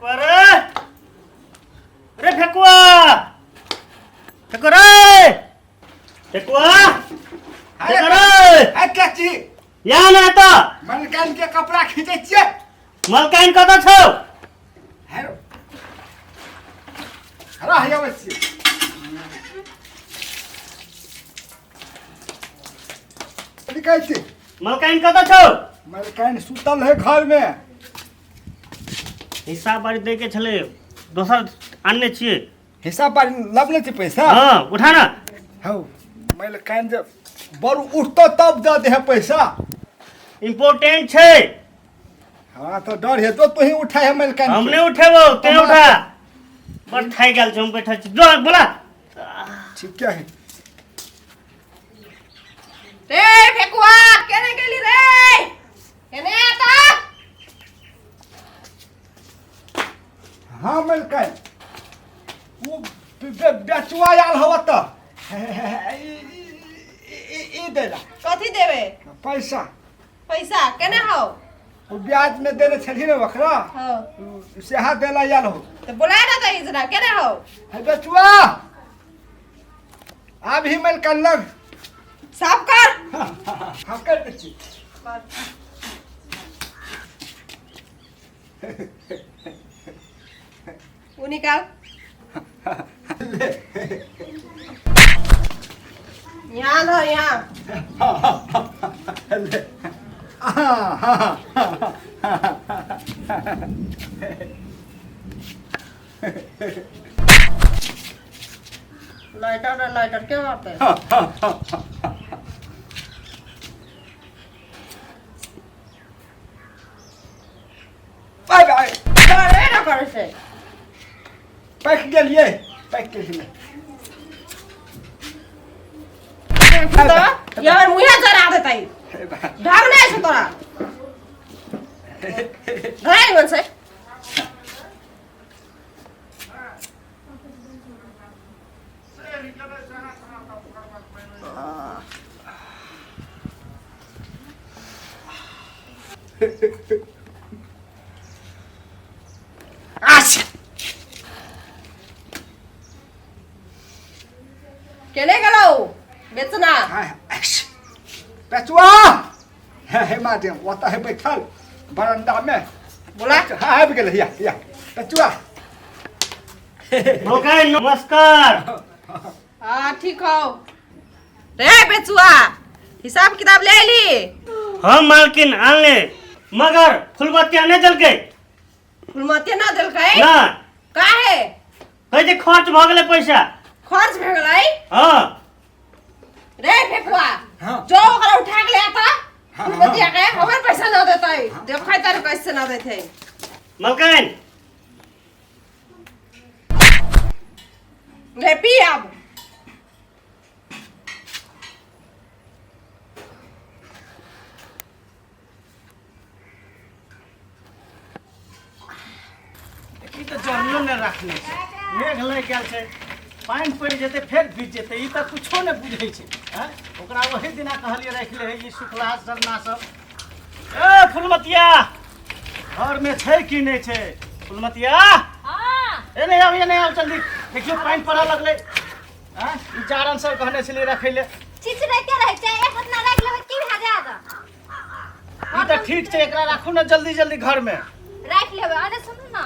फेकुआ रे, रे फेकुआ, फेकुआ रे, फेकुआ, फेकुआ रे। आ चाची। यहाँ न एतऽ। मलकान के कपड़ा खींचै छियै। मलकाइन कतऽ छौ? हेरो रह अबै छियै। कथी कहै छी? मलकाइन कतऽ छौ? मलकान सुतल है घर में। हिसाब बारी दै के छलै, दोसर आनने छियै। हिसाब बारी लबने छी पैसा? हाँ, उठा ना। हौ मलकान जे बड़ उठतो तब दऽ दे पैसा। इम्पोर्टेंट छै। हाँ तो डर है तो तू ही उठाए है मलकान। हम नहीं उठेबो, ते उठा। बड़ थाकि गेल छी हम, बैठल छी। जो बोला। ठीक है। रे फेकुआ, केने गेली रे? केने आता? हाँ मलकान, वो बेचुआ आयल हव तऽ ई देला। कथी देबे? पैसा। पैसा केने हौ? वो ब्याज में देने छली ने ओकरा। हौ। सेहा देला आयल हो। तऽ बोला ना तऽ इजना केने हौ? हे बेचुआ, आब ही मलकान लग। साफ कर। हाँ, कर दै छी। वो निकाल, यहाँ धर यहाँ। ले। लाइटर रे, लाइटर के मारते? बाय बाय। डरे ना करे से। पाकि गेलियै, पाकि गेलियै। तो ये हमर मुँहे जरा देतै। ढंग नहीं छै तोरा, धराइ मन से। अच्छा। केने गेलौ बेचना? बेचुआ हे, हे माध्यम ओतऽ है बैठल बरंडा में। बोला। हाँ, आबि गेलै। या या बेचुआ। मलकाइन, नमस्कार। हाँ, ठीक हो रे बेचुआ, हिसाब किताब ले ली? हम मालकिन आनले, मगर फुलबतिया नहीं देलकै। फुलमतिया ना देलकै? ना। काहे? कहै छै खर्च भऽ गेलै पैसा। खर्च भए गेलै? हाँ। रे फेकुआ। हाँ। जो ओकरा उठा के ले आता। हाँ, फुलमतिया के हमर पैसा ना देतै, देखै तारे कैसे ना देतै। मलकाइन। ले पी अब। ई तऽ जरनो नहि राखने छै, मेघ लागि गेल छै, पानि पड़ि जेतै, फेर भीज जेतै। ई तऽ कुछो नहि बुझै छै। आँय, ओकरा ओहि दिना कहलियै राखि ले, ई सुखला सरना सब। ए फुलमतिया, घरमे छै कि नहि छै? फुलमतिया। हाँ। ए नहि आउ, ए नहि आउ, जल्दी देखियौ, पानि पड़ऽ लगलै। आँय, ई जारन सब कहने छलियै रखै ले। चिचराइते रहै छै, एक हथना राखि लेबै की भए जायत? ई तऽ ठीक छै, एकरा राखू ने जल्दी जल्दी घरमे। राखि लेबै। अरे सुनू ने,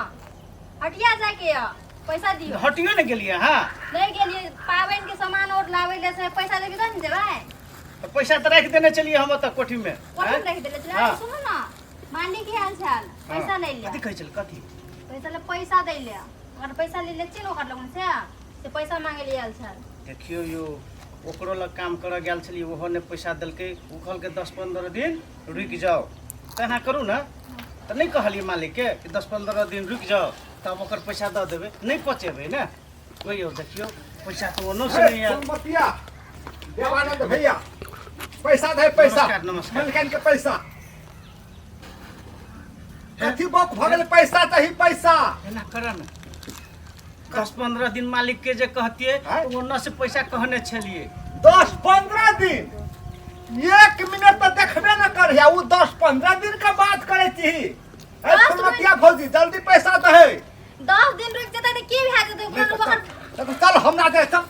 हटिया जाके यऽ, पैसा दियौ। हटियो ने गेलियै अहाँ? नहि गेलियै, पाबनि के सामान और लाबै ले से पैसा देबी तब ने जेबै। तऽ पैसा तऽ राखि देने छलियै हम ओतऽ कोठीमे। कोठी में राखि देले छलै? हाँ। अरे सुनू ने, मालिक की हाल चाल, पैसा लै ले। कथी कहै छलै, कथी? पैसा ले, पैसा दै ले। ओकर पैसा ले ले छियै ने ओकर लगन से, से पैसा मांगे ले आयल छल। देखियौ यौ, ओकरो लग काम करऽ गेल छलियै, ओहो नहि पैसा देलकै। ओ कहलकै 10-15 दिन रुकि जाउ। तऽ एना करू ने, तऽ नहि कहलियै मालिकके कि 10-15 दिन रुकि जाउ तब ओकर पैसा दऽ देबै? नहि पचेबै ने ओहि यौ। देखियौ, पैसा तऽ ओनो से नहि आयल। फुलमतिया, देवानंद भैया, पैसा दे पैसा। नमस्कार, नमस्कार। मलकान के पैसा। कथी बक भऽ गेलै? पैसा चाही, पैसा। एना करऽ ने, 10-15 दिन मालिक के जे कहतियै आँय? तऽ ओन्ने से पैसा कहने छलियै। 10-15 दिन, एक मिनट तऽ देखबे न करिहे, ओ 10-15 दिन के बात करै छी। ए फुलमतिया भौजी, जल्दी पैसा दहे। 10 दिन रुकि जेतै तऽ की भए जेतै ओकरा ओकर? चल चल, हमरा दे, चल।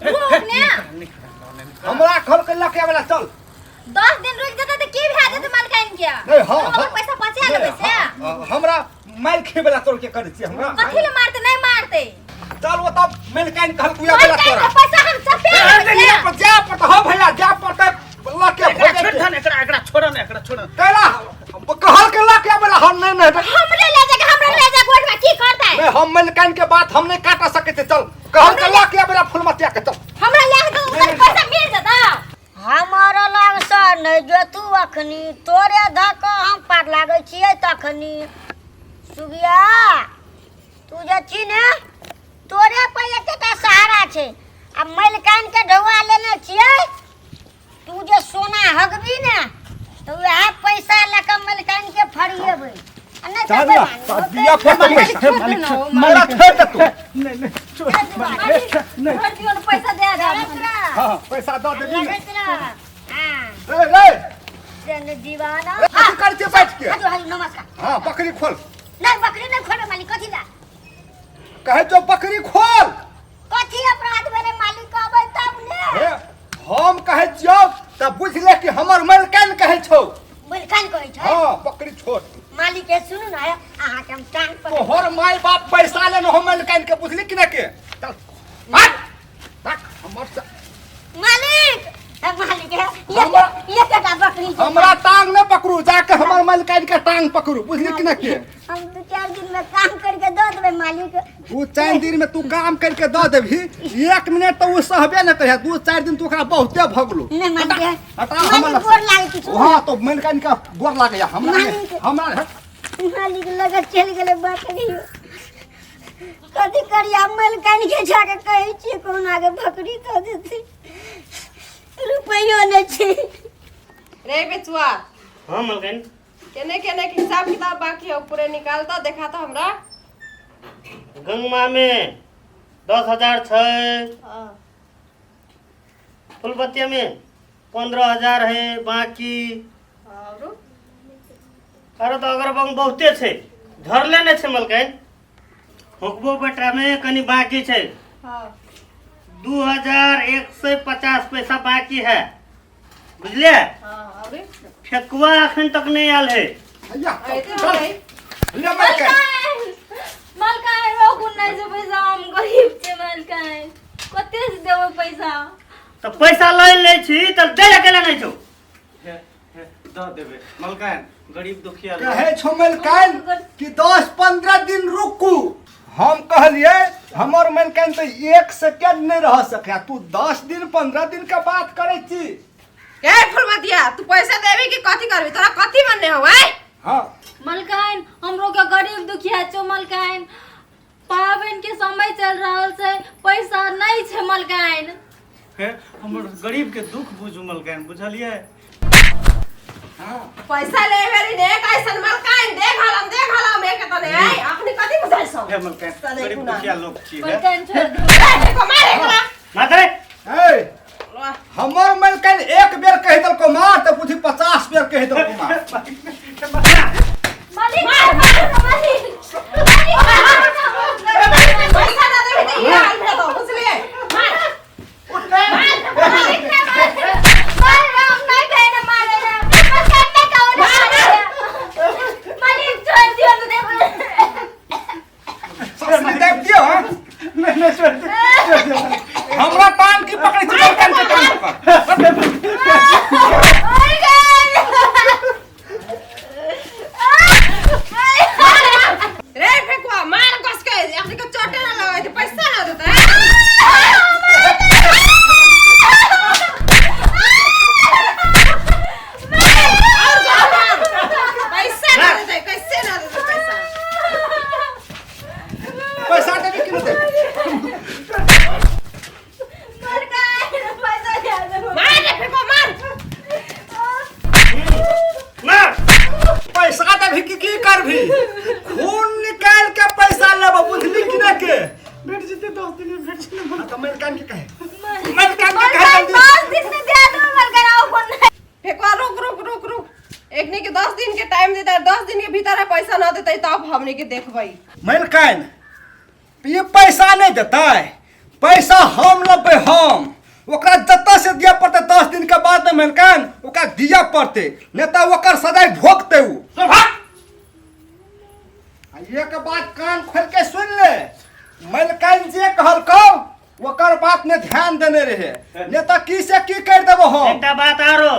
रुक ने। हमरा कहल के लके वाला, चल। 10 दिन रुकि जेतै तऽ की भए जेतै मलकाइन के? नहीं, हाँ, हम ओकर हाँ। पैसा बचा लेबै से। हाँ, हमरा मार खेबेला तोड़ के करै छी हमरा। कथी ले मारतै? नहि मारतै। चल, ओ तब मलकाइन कहल कुया वाला मलकाइन तोरा के पैसा हम चपे लेबै से। पर जा पड़तै। हाँ भैया, जा पड़तै लके। एकरा छोड़ दे, एकरा एकरा छोड़ ने, एकरा छोड़। कैला कहल के लके वाला, हम नहीं नहीं। हमरे ले जाके, हमरा ले जाके ओठमा की करतै? नहीं, हम मलकाइन के बात हम नहीं काटा सके थे। चल, कहल के लके वाला फुलमतिया के, चल। हमरा ले के ओकर पैसा मिल जेतौ। हमर लगसँ नहि जेतू अखनी, तोरे धऽ कऽ हम पार लागै छियै तखनी। सुगिया, तू जे छी ने, तोरे पर एतेटा सहारा छै आ मलिकान के ढौआ लेने छियै। तू जे सोना हगबी ने, तऽ वएह पैसा लऽ कऽ मलिकान के फरिएबै आ नहि तऽ चल ना। बेईमानी होतै। दिया फेर पैसा मेरा, छोड़ दे तू। नहीं नहीं, छोड़। छोड़ दियौ ने, पैसा दे दे। लगैत रह। हाँ, पैसा दऽ देबी ने। लगैत रह, हाँ। रे रे। से ने दीवाना। रे, कथी करै छियै बैठ के? हाजू हाजू, नमस्कार। हाँ, बकरी खोल। नहीं, बकरी नहीं खोलबै मालिक। कथी ला? कहे जो बकरी खोल। कथी अपराध भेलै मालिक, कहबै तब ने। हे, हम कहै छियौ तऽ बुझ ले कि हमर मलकान कहै छौ। मलिकान कहै छै? हाँ, बकरी छोड़। मालिक के सुनू ने, अहाँके हम टांग पकड़ तोहर माय बाप पैसा लेने हो मलकान के, बुझली कि ना के? चल हट, रख हमर मालिक, हे मालिक, हे ये ये कटा बकरी छै। हमरा टांग नहि पकड़ू, जाके हमर मलकान के टांग पकड़ू, बुझली कि ना के? हम 2-4 दिन में काम करके दऽ देबै मालिक। 2-4 दिन में तू काम करके दऽ देबही? एक मिनट तऽ ओ सहबे नहि करिहे। 2-4 दिन तू ओकरा बहुते भगलू। नहि मालिक, हे। हटा मालिक, हमर। गोर लागै छी, सुनू। हाँ, तो मलकान के गोर लागैया हमरा नहि। मालिक। हमरा मालिक लग चलि गेलै बकरी। कथी करिया? मलकान के जाके कहै छियै, कहुना के बकरी दऽ देतै, रुपैयो नहि छै। रे बेचुआ। हाँ मलकाइन। केने केने के हिसाब किताब बाकी हो, पूरे निकाल तो देखा तो हमरा। गंगमा में 10,000 छै। फुलबतिया में 15,000 है बाकी। और? अरे तऽ अगरबंग बहुते छै, झरले नहि छै मलकाइन। हुकबो बेटा में कनि बाकी छै। 2,150 पैसा बाकी है, बुझलियै? हाँ, और? फेकुआ अखन तक नहि आयल है। हैया। ऐते चल। हो गई। ले मलकान। मलकाइन, रोकू नहि छै पैसा, हम गरीब छै मलकाइन, कते से देबै पैसा? तऽ पैसा लऽ लै छी तऽ दै लए केला नहि छौ? हे, हे, दऽ देबै मलकाइन, गरीब दुखिया लोग। कहै छौ मलकान कि 10-15 दिन रुकू। हम कहलियै, हमर मलकान तऽ एक सेकेंड नहि रह सकै, तू 10 दिन 15 दिन के बात करै छी। ए फुलमतिया, तू पैसा देबी कि कथी करबी? तोरा कथी बनने हो आय? हाँ। मलकाइन, हमरो के गरीब दुखिया छौ मलकाइन, पाबनि के समय चल रहल छै, पैसा नहि छै मलकाइन। हे, हमर गरीब के दुख बुझू मलकाइन, बुझलियै? पैसा ले बेरी ने कैसन मलकाइन, देख हलम, देख हलम एक तने आय, अखनी कथी बुझाइ छौ? हे मलकाइन, साले गरीब कुना। दुखिया लोग छी हे। मलकाइन, छोड़ दे। ए देखो, मार एकरा। मात्रे। ए, हमर मलकान एक बेर कहि देलको मार तऽ बुझी 50 बेर कहि देलको मार। मालिक, मालिक, मालिक। पैसा ना देबी तऽ ई हाल भेटौ, बुझलियै? मार। मालिक ने मार, मार, हम नहीं गए ना मारे ना। मलकाइन नहीं कहो ना मारे। मालिक, छोड़ दियो तो देखो। ससुरी दाबि दियौ, हाँ? नहीं नहीं, छोड़ दे, छोड़ दे। हमरा टांग की पकड़ै छी? मलकान के टांग पकड़। ओए गए। रे फेकुआ, मार कस के, अखनी के चोटे ना लगाई, पैसा ना देता है। पैसा ना देते, कैसे ना देते पैसा? पैसा देबी कि नहि देबी? मलकाइन, पैसा दे दो। मार रे फेकुआ, मार। मार। पैसा देबी कि की करबी? खून निकाल के पैसा लेबो, बुझली कि नहि के? भेट जेतै, 10 दिन में भेट जेतै। हाँ, तऽ मलकान के कहे, मलकान के कहे। मलकाइन, जल्दी। 10 दिन में दे दो मलकाइन, आओ कौन नहीं। फेकुआ, रुक रुक रुक रुक, एकनी के 10 दिन के टाइम देता है। 10 दिन के भीतर है पैसा ना देते तब हमनी के देखबै। मलकान। ई पैसा नहीं देतै, पैसा हम लेबै। हम ओकरा जतऽ से दिअ पड़तै, 10 दिन के बाद में मेलकन ओकरा दिअ पड़तै, नहीं तऽ ओकर सजाय भोगतै उ। चल भाग। आ एक बात कान खोल के सुन ले, मलकाइन जे कहलकौ ओकर बात ने ध्यान देने रहे, नहीं तऽ की से की कर देबो हम। एकटा बात आरो,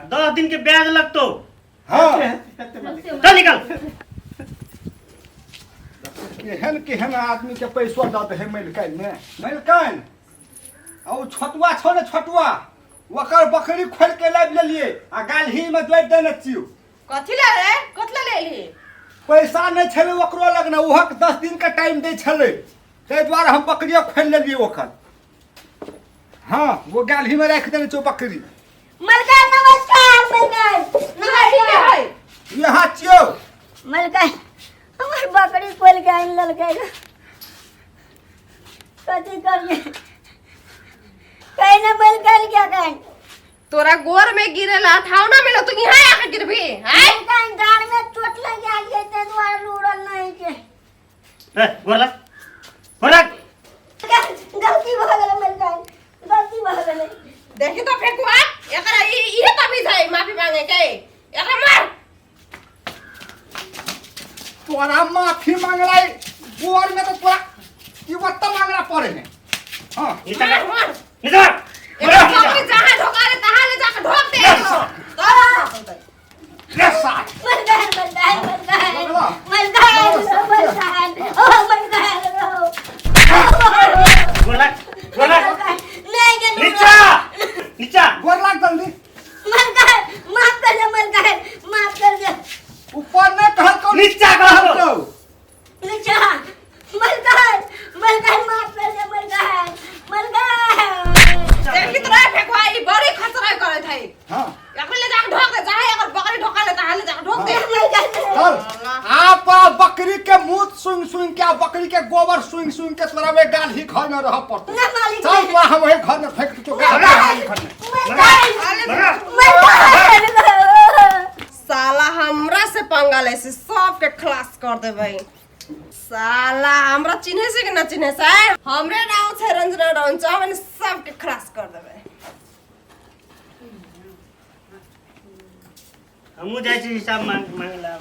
10 दिन के ब्याज लगतो। हाँ। चल निकल। केहन केहन आदमी के पैसो दऽ दे है मलकाइन ने। मलकाइन आ ओ छोटुआ छौ ने छोटुआ, ओकर बकरी खोल के लाबि लेलियै आ गालही में जोड़ि देने छियौ। कथी ले रे, कथी ले लेली? पैसा नहि छलै ओकरो लग ने, ओहक 10 दिन के टाइम दै छलै, ताहि दुआरे हम बकरियो खोलि लेलियै ओकर। हाँ, वो गालही में राखि देने छौ बकरी। मलकाइन नमस्कार। मलकाइन नमस्कार। यहाँ छियौ। मलकाइन हमर बकरी खोल के आनि लेलकै। कथी करियै कहीं ना मलकाइन क्या कहीं तोरा गोर में गिरेला ठाव ना मिलो तू यहाँ आके गिरबी हैं? मलकाइन डाँड़ में चोट लग गेल ताहि दुआरे लूरल नहीं छै। ए, गोर लग, गोर लग। गलती भऽ गेलै मलकाइन, गलती भऽ गेलै। देखी तो फेकुआ, एकरा ई इहे तमीज है माफी मांगे के। एकरा मार। तोरा माफी मांगला गोर में तो तोरा ई वत्ता मांगला पड़े है। हाँ। नीचा मार कर, मार। नीचा कर। एकरा बकरी जहाँ ढोका रे तहाँ ले जाके ढोक दे एकरो। तो रे साथ। मलकाइन मलकाइन मलकाइन मलकाइन मलकाइन ओ मलकाइन गोर लग, गोर लग। नहीं के नीचा, नीचा। गोर लाग जल्दी। मलकाइन माफ कर दे, मलकाइन माफ कर दे। ऊपर नहीं कहलकौ, नीचा कहलकौ। नीचा। मलकाइन मलकाइन माफ कर दे, मलकाइन मलकाइन। देखी तो रे फेकुआ, ई बड़ी खतरा करत है। हाँ। एकरा ले जाके ढोक दे, जहाँ एकर बकरी ढोका ले तहाँ ले जाके ढोक दे। मलकाइन चल आप आ बकरी के मुंह सुन सुन के आ बकरी के गोबर सुन सुन के तोरा वे गाल ही घर में रह पड़तौ। ना मालिक। चल तोरा हम वही घर में फेंक देतौ, गाल ही घर में। मलकाइन लगा। मलकाइन साला हमरा से पंगा ले से सबके खलास कर देबै। साला हमरा चिन्हे से कि ना चिन्हे से? हमरे नाम छै रंजना रंचा, हम सबके खलास कर देबै। हमहूँ जाइ छी हिसाब मांग मांगे ला।